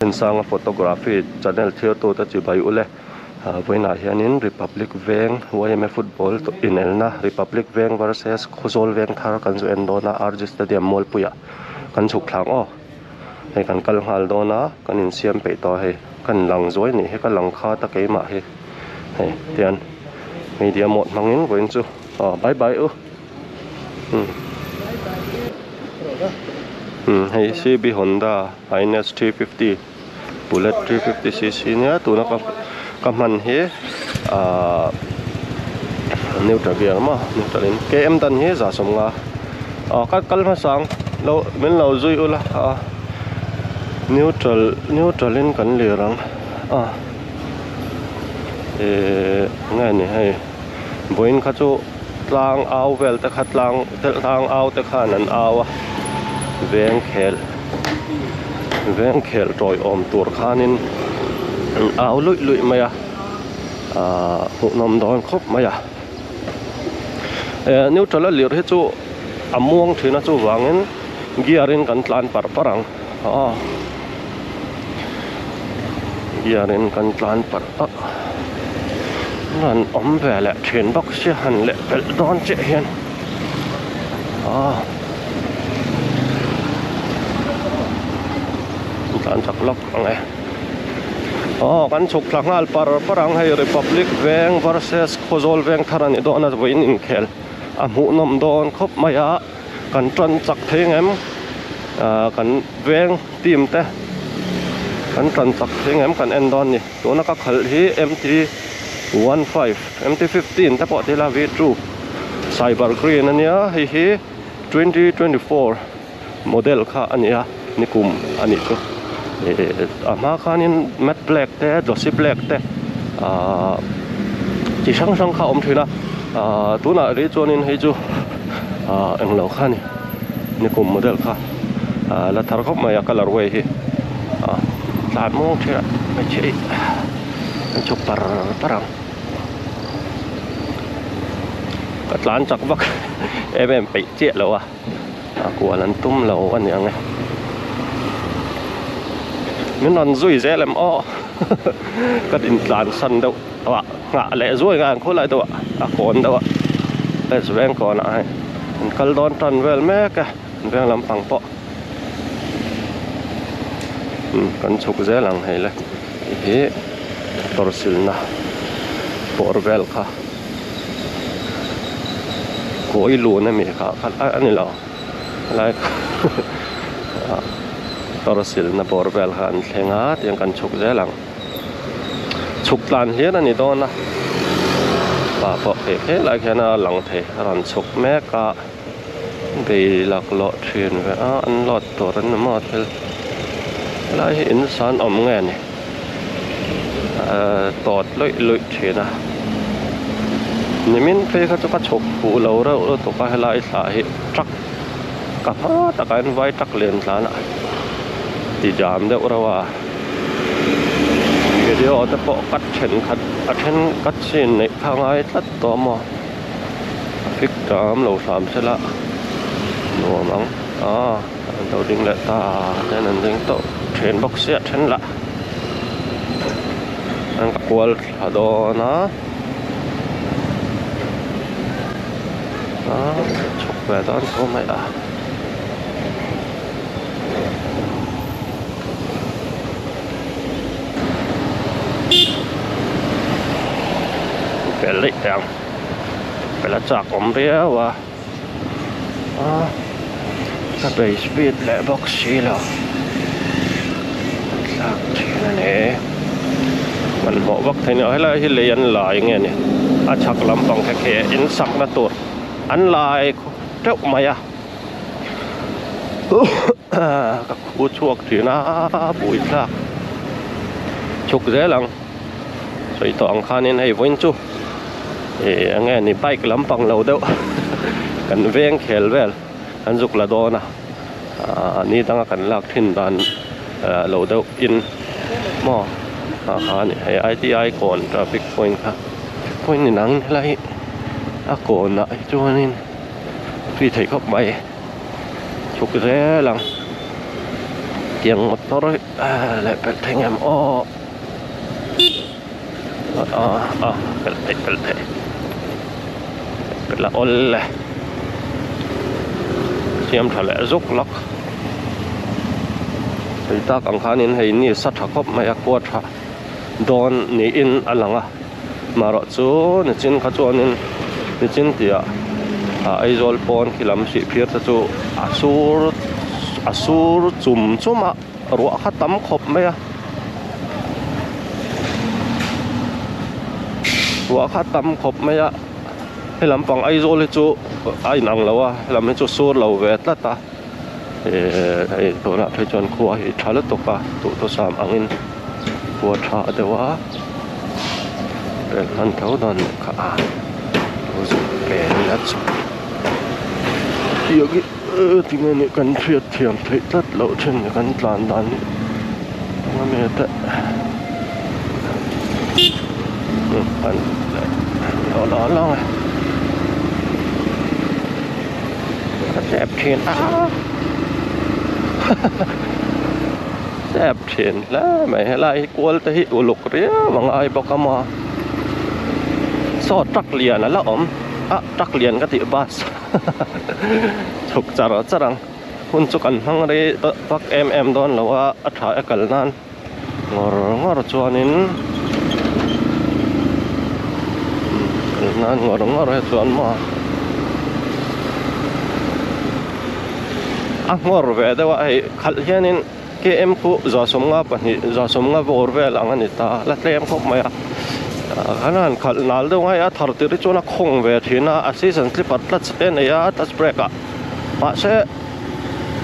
Sanga photography channel thirtute chibai ule vawiinah hianin Republic Veng yma football inelna Republic Veng versus Khawzawl Veng thar kan zu en dawn a RG Stadium Mualpuiah kan chhuk thlang aw hei kan kal nghal dawn a kan insiam peih tawh a hei kan lang zuai nih hi ka lang khat a keimah hi hei tian media mode hmangin vawiin chu aw bye bye u. Hei CB Honda Ines 350 Bullet 350 cc nia tuna ka ka hman hi ahh neutral gear maw neutral in km dan hi za sawmnga aw ka kal hmasa ang lo min lo zui ula a neutral neutral in kan lir ang a ehh nge ni hei vawiin kha chu. Tlang au vel te kha tlang tlang au te khan an au a veng khel veng khel tawi awm tur khanin an au luih luih mai a ahh hmuhnawm dawn khawp mai a eh neutral a lir hi chu a muang thin a chuvangin gear in kan tlan parh parh ang aw gear in kan tlan parh parh. An awm ve leh thin bawk sia han leh pelh dawn chiah hian aw tlan chak lawk ang e aw kan chhuk thla nghal par par ang hei Republic Veng versus Khawzawl Veng thar a nih dawn a vawiin inkhel a hmuhnawm dawn khawp mai a kan tan chak thei ang em ah kan veng team te kan tan chak thei ang em kan en dawn a ni. Tuna ka khalh hi MT 15 MT 15 te pawh ti ila V2 cyber green ania hei hi 2024 model kha a ni a nikum a nih chu ih a hma khanin matte black te glossy black te ahh chi hrang hrang kha a awm thin a ahh tunah rih chuanin hei chu ahh englo kha a ni nikum model kha ahh la thar khawp mai a colour way hi ah tlan muang thin a hmeichhe ih an chhuk par par ang ka tlan chak vak em em peih chiah lo a a kual an tum lo a ni ang e min rawn zui zel em aw ka din tlan san deuh tawh a nghah leh zuai ngai ang khawlai deuh a a kawn deuh a hei veng kawnah hei an kal dawn tan vel mek e veng lampang pawh umm kan chhuk zel ang hei le hei hi motor silna bawr vel kha kawi lun ami kha kha a ni lo helai kha motor silna bawr vel kha an thleng a tiang kan chhuk zel ang. Chhuk tlan hian a ni dawn a pa pawh hei helai khian a lang thei a rawn chhuk mek a bei laklawh thin ve a an load tur an ni maw thil helai hi in san awm nge ni ehh tawt luih luih thin a nimin phei kha chu ka chhuk fuh lo reuh lutuk a helai thla hi truck ka hma takah hian vai truck lian tlan a ti jam deuh reuh a. Video te pawh cut thenkhat a then cut scene neih kha ngai tlat tawh maw a fik tam lo hram se la nuam ang ah an lo ding leh ta ten an ding tawh then bawk sia then lah an ka kual thla dawn a ah chhuk ve dawn tho mai a. Pel daih teh ang pel a chak awm viau a ah ka bei speed leh bawk si lo an thlak thin a ni hmanhmawh vak thei ni helai hi lei an lai nge ni a chhak lampang kha khi in sakna tur an lai teuh mai a. Ka khu chhuak thin a bui thlak chhuk zel ang sawi tawh ang khanin hei vawiin chu ih eng nge ni bike lampang lo deuh kan veng khel vel an zuk la dawn a ah ni danga kan lak thin dan lo deuh in maw ah kha ni hei I_T_I kawn traffic point kha point ni nang helai hi a kawnah hi chuanin. Tui thei khawp mai chhuk zel ang. Tiang motor hi leh pelh thei ngem aw ah ah pelh theih pelh theih pelh a awl le siam tha leh zuk lawk hei tak ang khanin hei ni sa tha khawp mai a khua tha dawn niin a lang a marawh chu nichin kha chuanin nichin tih ah Aizawl pawn khi lam hrih phir te chu a sur a sur chum chum a ruah kha tam khawp mai a ruah kha tam khawp mai a he lampang Aizawl hi chu a inang lo a helam hi chu sur lo ve tlat a ehh hei tunah phei chuan khua hi tha lutuk a duhthusam angin khua tha deuh a pel hman tho dawn nih kha a lo zuk pel a chu tiang hi tinge nih kan hriat thiam theih tlat loh thin ni kan tlan dan hi enge te kan lo lo ang e. Ka chep thin a chep thin hle mai helai hi kual te hi uluk riau a ngai bawk a maw saw truck lian a la awm a truck lian ka tih bus chhuk char char ang hun chu kan hmang rei vak em em dawn lo a a tha e kal nan ngawr ngawr chuanin kal nan ngawr ngawr he chuan maw a nghawr ve deuh a hei khalh hianin km khu 25 25 bawr vel ang a ni ta la tlem khawp mai a kan han khalh nal deuh a hei a thar tir hi chuan a khawng ve thin a a season slipper clutch te a nei a clutch brake ah mahse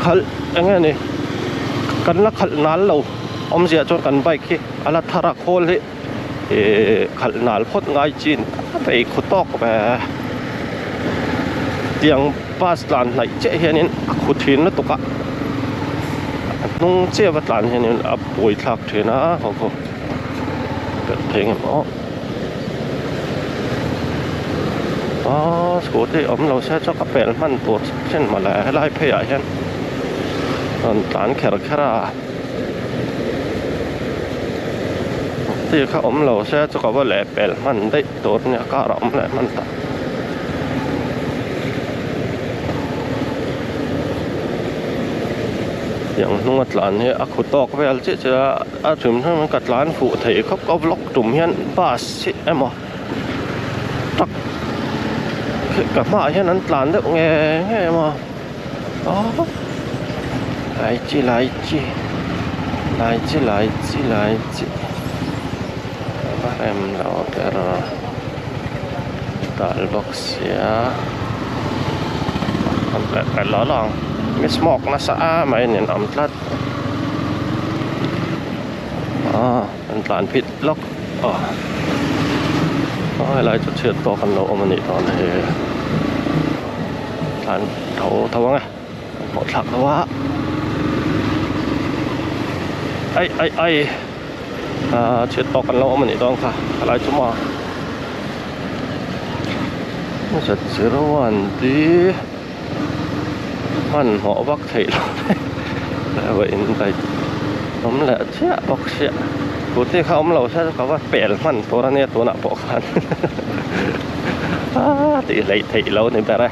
khalh eng nge ni kan la khalh nal lo awmzia chuan kan bike hi a la thar a khawl hi ihh khalh nal phawt ngai chin a vei khaw tawk ve tiang bus tlan hnaih chiah hianin a khu thin lutuk a a hnung chiah va tlan hianin a buai thlak thin a haw haw pelh thei ang em aw aaa scooty awm lo se chu ka pel hman tur chin mawle helai phei ah hian rawn tlan kher kher a scooty kha awm lo se chu ka va leh pel hman daih tur ania car a awm leh hman ta. Tiang hnunga tlan hi a khu tawk vel chiah chiah a a hrim hrim ka tlan fuh thei khawp ka vlog tum hian bus hi emaw truck khi ka hmaah hian an tlan deuh nge nge emaw aw lai chi lai chi lai chi lai chi lai chi a rem lo ber. Dal bawk sia lo lo ang mi smoke nasa a mai nen awm tlat ah an tlan phit lawk aw aw helai chu chhiat tawk an lo awm anih dawn hi tlan tho tho ang e hmuh thlak lo a ai ai ai. Ahh chhiat tawk an lo awm anih dawn kha helai chu maw zet 01 D hmanhmawh vak theih loh le in bike awm leh chiah bawk sia scooty kha awm lo se ka va pel hman tur ania tunah pawh khan aaa tih hleih theih loh ni ber e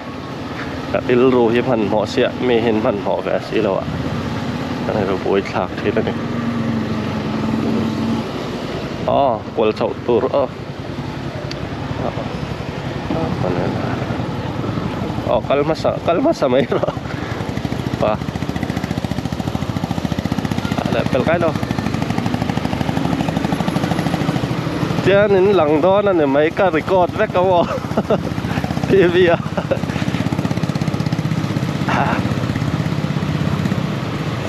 ka rilru hi hmanhmawh sia mi hian hmanhmawh ve si lo a a ni buai thlak thin a ni aw kual chhoh tur aw aw kal hmasa kal hmasa mai rawh pa leh pel kai lo chian in lang dawn a ni mai ka record vek ang aw T_V a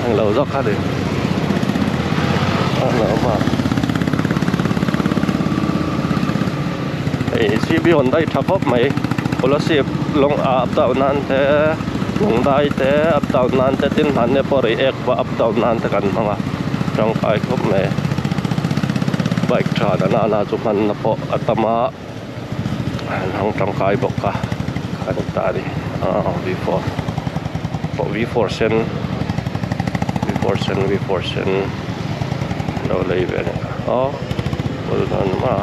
ang lo zawk kha ni ang lo awm a hei C_B Honda hi tha khawp mai Kolasib lawng ah up down nan te Lungdai te up down nan te tin hmanni pawh reiek pawh up down nan te kan hmang a tangkai khawp mai bike tha na na chu hmanna pawh a tam a. an hmang tangkai bawk a an ta a ni aaa V four pawh V four sen V Kawr sen wi kawr sen lo lei ve a ni aw kawr dawn maw.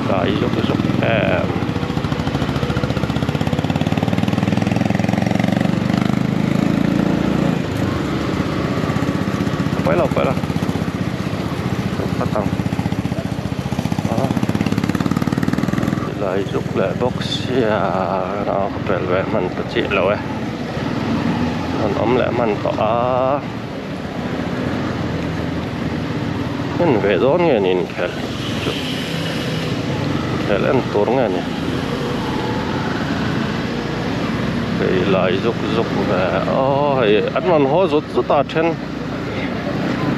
Dai zawk zawk em. Pawi lo pawi lo phawt ang a tilai zuk leh bawk sia a ka pel ve hman ta chiah lo e an awm leh hman tawh a en ve dawn nge ni inkhel chu inkhel en tur nge ni hei lai zuk zuk ve aw hei an rawn haw zut zut a then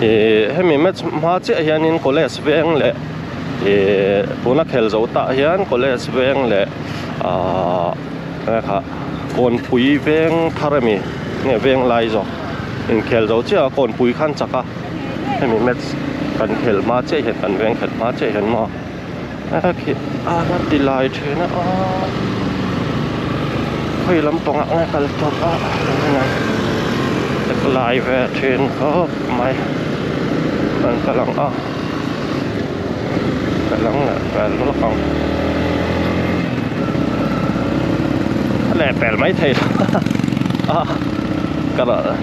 Ihh hemi match hma chiah hianin college veng leh ihh tuna khel zo tah hian college veng leh ahh enge kha kawnpui veng thar emi nge veng lai zawk inkhel zo chiah a kawnpui khan chak a hemi match kan khel hma chiah hian kan veng khelh hma chiah hian maw a khi a ti lai thin a aw khawi lampangah nge kal tawp a ka lai ve thin khawp mai an kal ang a kal ang leh pel lawk ang a leh pel mai thei lo a ka rawh.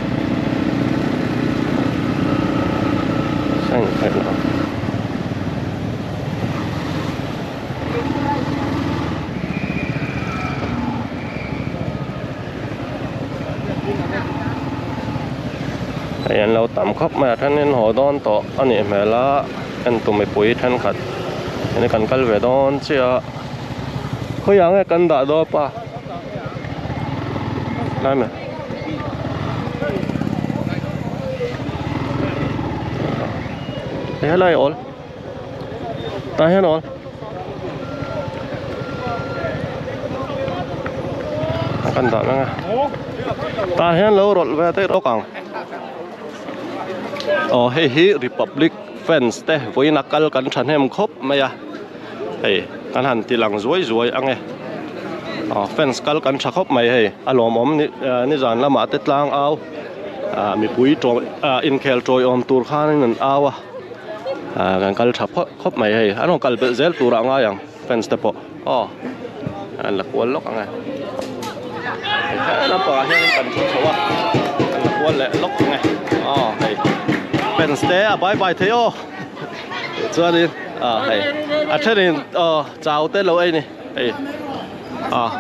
Hei an lo tam khawp mai a thenin haw dawn tawh a nih hmel a en tu mipui thenkhat eng kan kal ve dawn chiah a khawiah nge kan dah dawn pa tlai mai. Helai awl. Tah hian awl a kan dah reng a tah hian lo rawlh ve daih rawk ang aw hei hi republic fans te vawiin a kal kan thahnem khawp mai a hei kan han ti lang zuai zuai ang e aw fans kal kan tha khawp mai hei a lawmawm ni nizan lamah te tlang au ah mipui tawi ah inkhel tawiawm tur khanin an au a. Ah kan kal tha phawt khawp mai hei an rawn kal belh zel turah a ngai ang fans te pawh aw an la kual lawk ang e he lampangah hian kan thu chho a an la kual leh lawk ang e aw hei fans te a bye bye thei aw chuanin ah hei a thenin aw chau te lo ei ni hei ah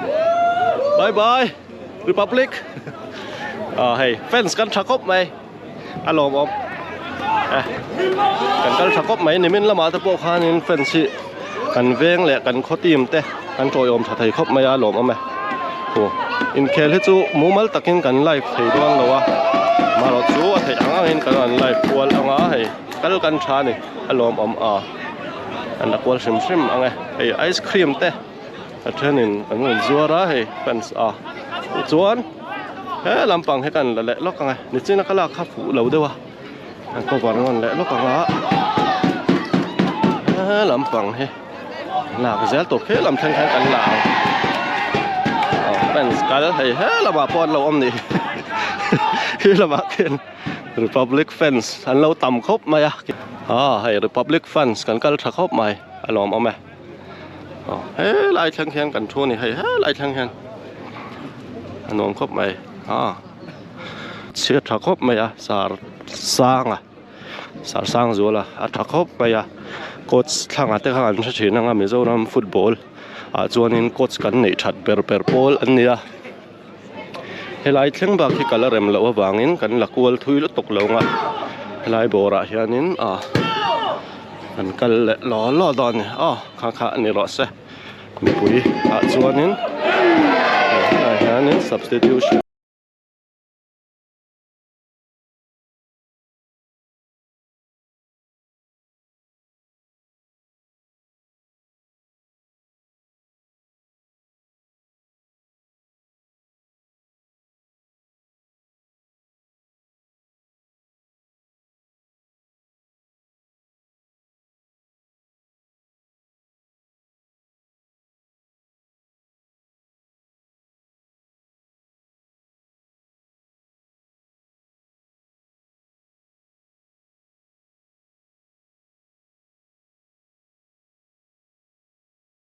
bye bye republic ah hei fans kan tha khawp mai. A lawmawm eh kan kal tha khawp mai nimin lamah te pawh khanin fence hi kan veng leh kan khaw team te kan tawiawm tha thei khawp mai a lawmawm e aw inkhel hi chu mumal takin kan live thei dawn lo a marawh chu a theih ang angin kan rawn live kual ang a hei kal kan tha a ni a lawmawm a an la kual hrim hrim ang e hei ice cream te. A thenin an rawn zuar a hei fence a chuan he lampang hi kan la leh lawk ang e nichina ka lak kha fuh lo deuh a an cover rawn leh lawk ang a he lampang hi lak zel tur khi lam thleng khan kan la ang aw fence kal hei he lamah pawh an lo awm nih hi lamah khian republic fence an lo tam khawp mai a ah hei republic fence kan kal tha khawp mai a lawmawm e. Aw helai thleng hian kan thu a ni hei helai thleng hian a nuam khawp mai a chhiat tha khawp mai a sar sang a sar sang zual a a tha khawp mai a coach thlangah te khan an hre thin ang a Mizoram football ah chuanin coach kan neih that ber ber pawl an ni a helai thleng bak hi kal a rem loh avangin kan la kual thui lutuk lo ang a helai bawrah hianin ah an kal leh law law dawn a ni aw kha kha a ni rawh se mipui ah chuanin helaiah hianin substitution.